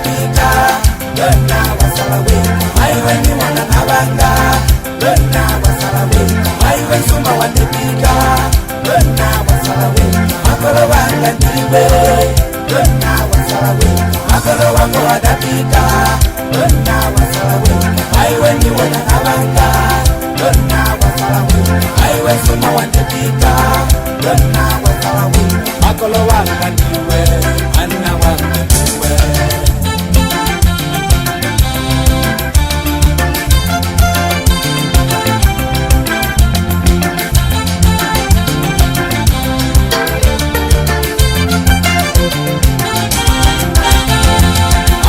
wadapita, lona wasala weka. Maiwe ni mwana nabanga, lona wasala weka. Maiwe suma wadapita, lona wasala weka. Makolo wanga ndiwe, lona wasala weka. Makolo wanga wadapita, lona wasala weka. Maiwe ni mwana nabanga, lona wasala weka. Maiwe suma wadapita, lona wasala weka. Makolo wanga ndiwe, ana wanga ndiwe.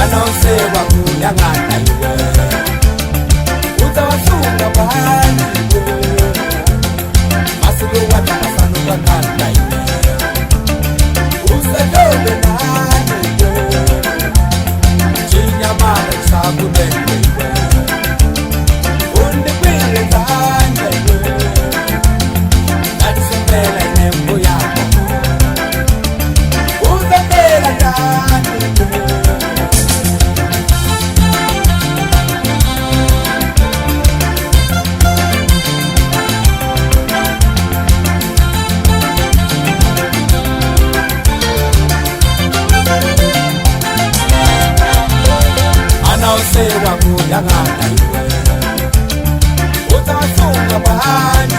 Anaosewa kuyang'ana iwe, utawasunga bani iwe, masiku watakasanuka kanda iwe, usadole nani iwe, chinyamala chisakulenge iwe, undikwile zanja iwe, ndatisembela inembo yako, uzambela ndani iwe. Anaosewa kuyang'ana iwe, utawasunga bani